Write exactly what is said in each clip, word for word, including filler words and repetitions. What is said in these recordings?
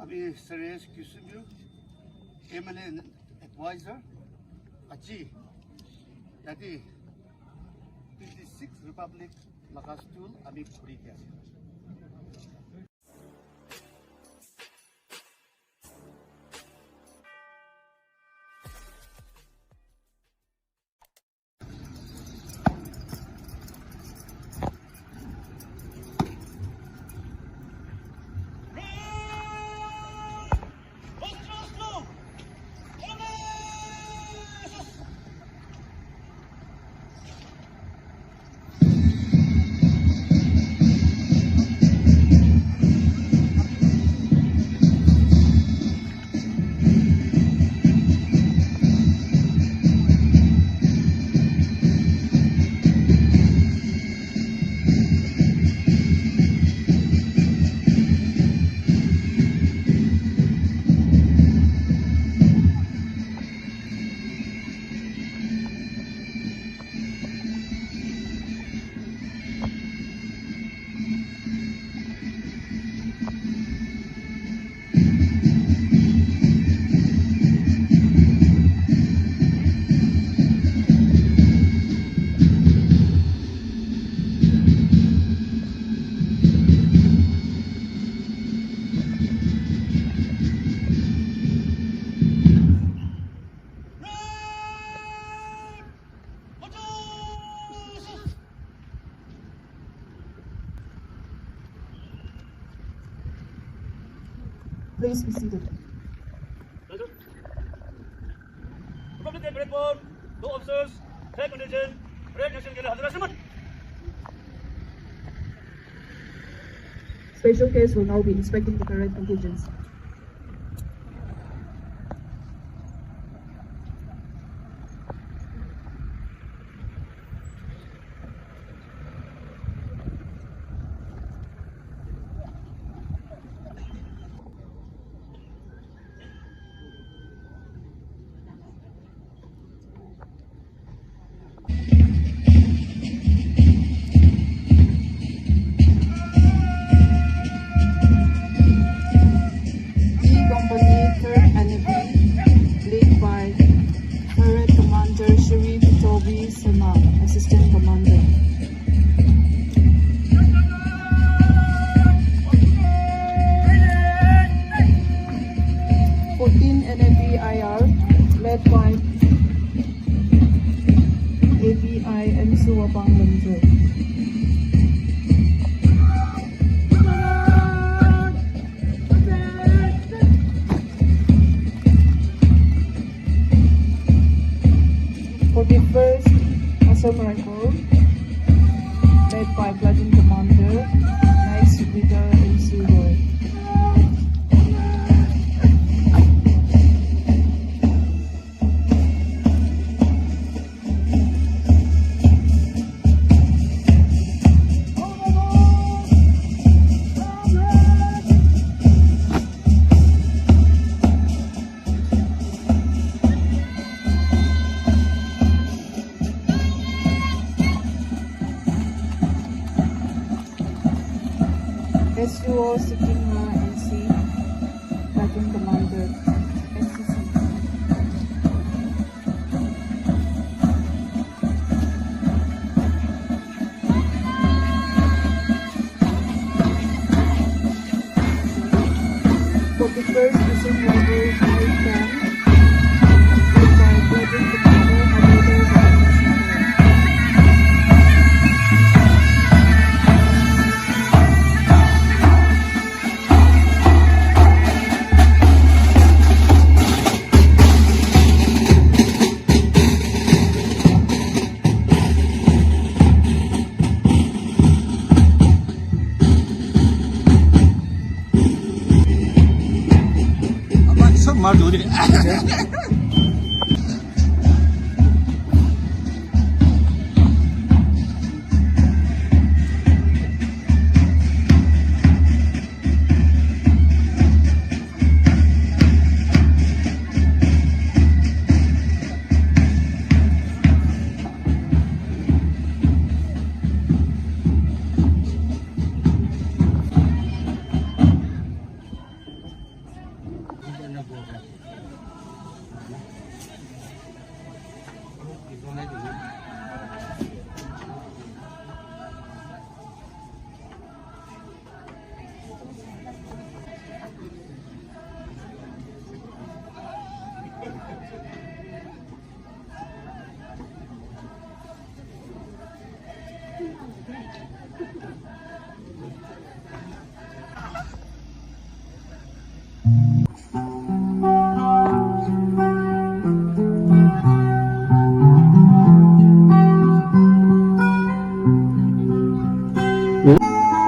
Suresh Kusumbiu, M L A and Advisor, aji yate twenty-six Republic laga stool ami khuri ke ase. Please be seated. Republic Day Parade for two officers, flag contingent, parade nation ke liye hazir hai. Special guests will now be inspecting the parade contingents. D Company, third N A P, led by Parade Commander Shri Toby Sema, Assistant Commander. Fourteen N A P I R, led by A P I N Suwapang Lamjung. Forty-first Assam Rifle, led by Platoon Commander Naik Subedar M C Roy. S U O Sikkim N C, Platoon Commander, S C C. Forty-first Assam Rifle Field Camp, led by Platoon Commander Hamilton Bhatt. Sob maar duri.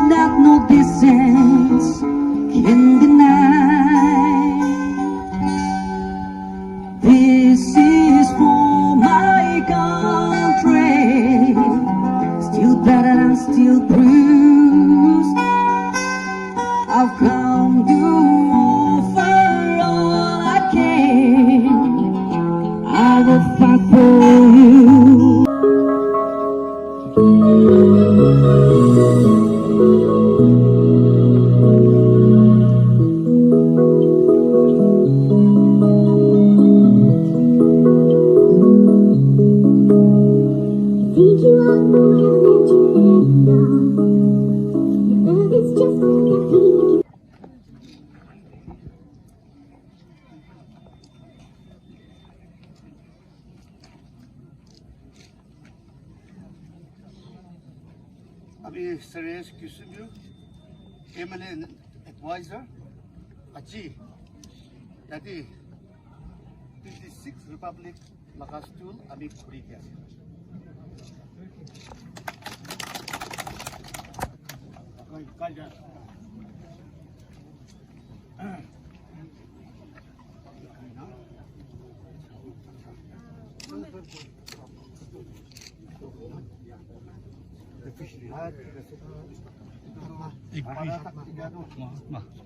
That no distance can deny. This is for my country, still battered and still bruised. I've come to offer all I can. I will fight for you. Ami Suresh Kisubyu, M L A advisor, aji yate twenty six Republic laga stool ami khuri di ase.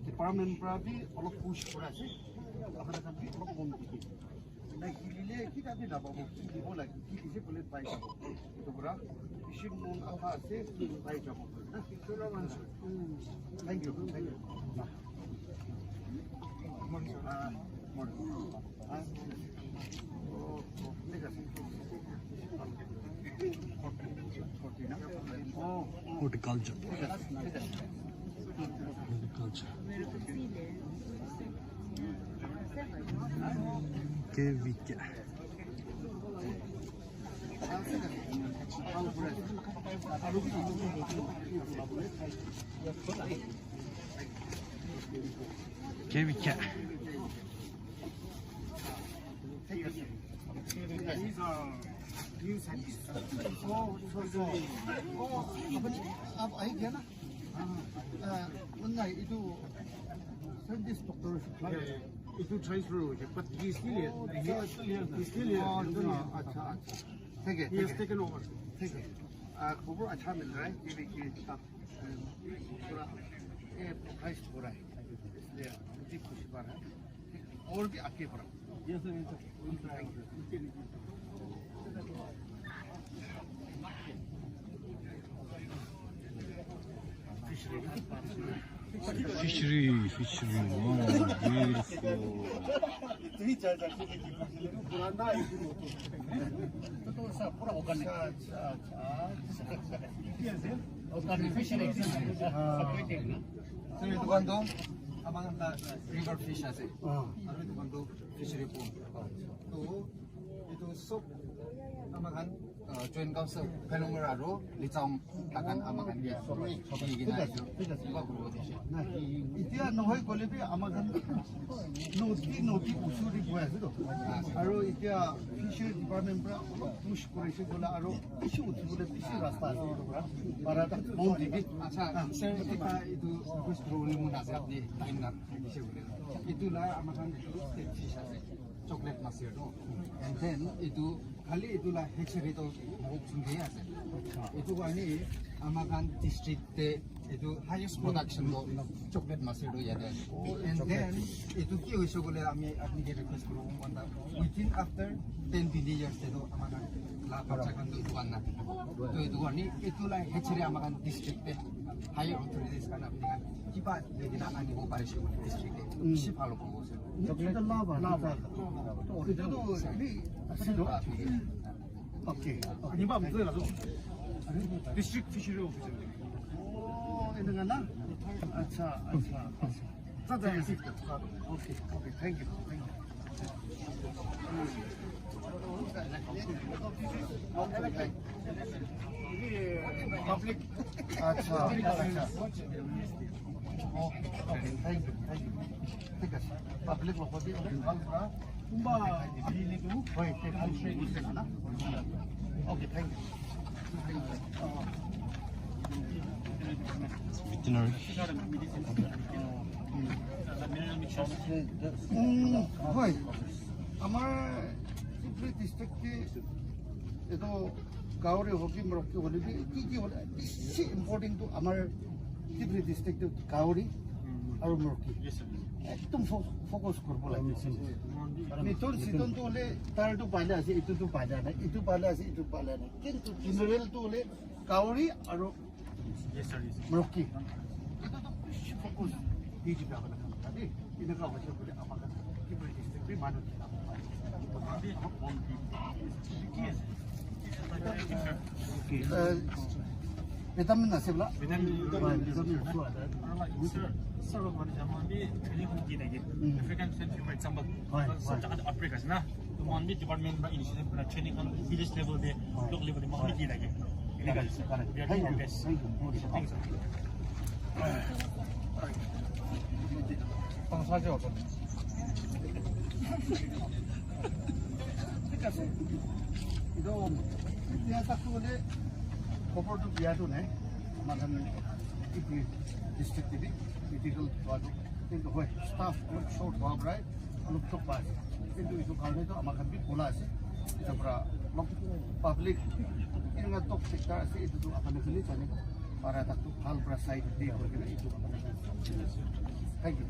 Department pra bi olop push kura ase. Apni khan bi olop mon di. Na hilile kita bi na pabo, ki dibo lage, ki dise koile pai jabo. Etu pura bishi mon asha ase, pai jabo. Thank you, thank you. Ah, morning. Ah, oh, oh, thik ase. Oh, oh. Horticulture. Thik ase, thik ase. Horticulture. K V K. K V K. These are new scientists. Oh, so, so. Oh, apni, aap aa gaya na? Ah, ah, nahi, etu scientist doctor. Yeah, yeah. Etu transfer hoise, but he is still here. Oh, he is still here. He is still here. Oh, acha, acha, acha. Thank you, thank you. He has taken over. Thank you. Ah, khobor acha mil raha hai, K V K staff, eh, pura, eh, price ho raha hai. Isliye mujhe khushi ho raha hai. Aur bhi aage badho. Yes, sir, yes, sir. Fishery, fishery, wow, beautiful. Organic fishery. So, etu khan toh amar khan la river fish ase. Aru etu khan toh fishery pond. So, etu sob amar khan, uh, Joint Council Phenomar aru Lithaong takhan amar khan ke di kena ase. Eneka kuribo dise. Etia nohoi koile bi amar khan nodi, nodi usuri goi ase toh. Aru etia Fishery Department pra olop push kurise koile aru bishi uthi bole bishi rasta ase etu pra. Para ta mon dibi. Acha, sir, ekta etu request kuribole mon ase, apni time na thakise koile. Etu la amar khan etu state fish ase. Chocolate master toh. And then etu khali etu la hatchery toh bahut sunde ase. Etu karne amar khan district te etu highest production toh chocolate master toh yate ase. And then etu ki hoise koile ami apni ke request kuribo mon ta, within after ten twenty years te toh amar khan la bacha khan toh etu khan na. Toh etu karne etu la hatchery amar khan district te higher authorities khan apni khan kiba lekhi na anibo parise koile district te bishi bhal hobo. Chocolate la ba, la ba. Etu toh etu ase toh. Okay. Ani ba mutoi la toh. District Fishery Officer. Oh, eneka na? Acha, acha, acha. Acha, acha. Okay, okay. Thank you. Thank you. Public. আচ্ছা, আচ্ছা। Okay, thank you, thank you। ঠিক আছে। Public লগত দি অলপ ভাল কৰা। কোনোবা হেৰি নেকি? হয়, ঠিক আছে। বুজিছে না? Okay, thank you। Veterinary. উম, হয়। আমাৰ ডিব্ৰুগড় ডিষ্ট্ৰিক্টে এইটো গাহৰি হওক কি মৰক কি হ'লে কি, কি কি হ'লে বেছি ইম্পৰ্টেণ্টটো আমাৰ ডিব্ৰুগড় ডিষ্ট্ৰিক্টটো গাহৰি আৰু মুৰ্গী। একদম ফ-, ফ'কাছ কৰিব লাগে। মিথুন চিথুনটো হ'লে তাৰটো পালে আছে, এইটোতো পালে নাই, এইটো পালে আছে, এইটো পালে নাই। কিন্তু জেনেৰেলটো হ'লে গাহৰি আৰু মুৰ্গী। এইটোতো বেছি ফ'কাছ দি দিবা মানে দেই। এনেকুৱা হৈছে বুলি আমাৰ কাৰণে কি বুলি ডিষ্ট্ৰিক্ট মানুহ কি আছে? ভিটামিন আছে বোলা? ভিটামিন হয়, ভিটামিন আছে। আৰু like, sir, sir, মানে, আমাৰ আমি training খন দি থাকে। উম। African Swine Fever example। হয়, চব হয়। জাগাত outbreak আছে না? তো, মই আমি department বা initiative পৰা training খন village level তে, হয়। Block level তে, মই আমি হয়। দি থাকে। ঠিক আছে, correct। We are doing our best। Thank you, thank you। Thank you, sir। ঠিক আছে। এইটো বিয়া তাকো মানে খবৰটো বিয়াটো নাই। আমাৰ কাৰণে ডিষ্ট্ৰিক্ট টিভি মেডিকেল থোৱাটো কিন্তু হয়, ষ্টাফ অলপ শ্বৰ্ট হোৱাৰ পৰাই অলপ থোক পাই আছে। কিন্তু এইটো কাৰণেতো আমাৰ কাৰণে খোলা আছে। এতিয়াৰ পৰা অলপ পাব্লিক এনেকুৱা টক চেক্টৰ আছে, এইটোতো আপোনালোকে জানে। Para tak tu hal pra side di ko kena itu. Thank you.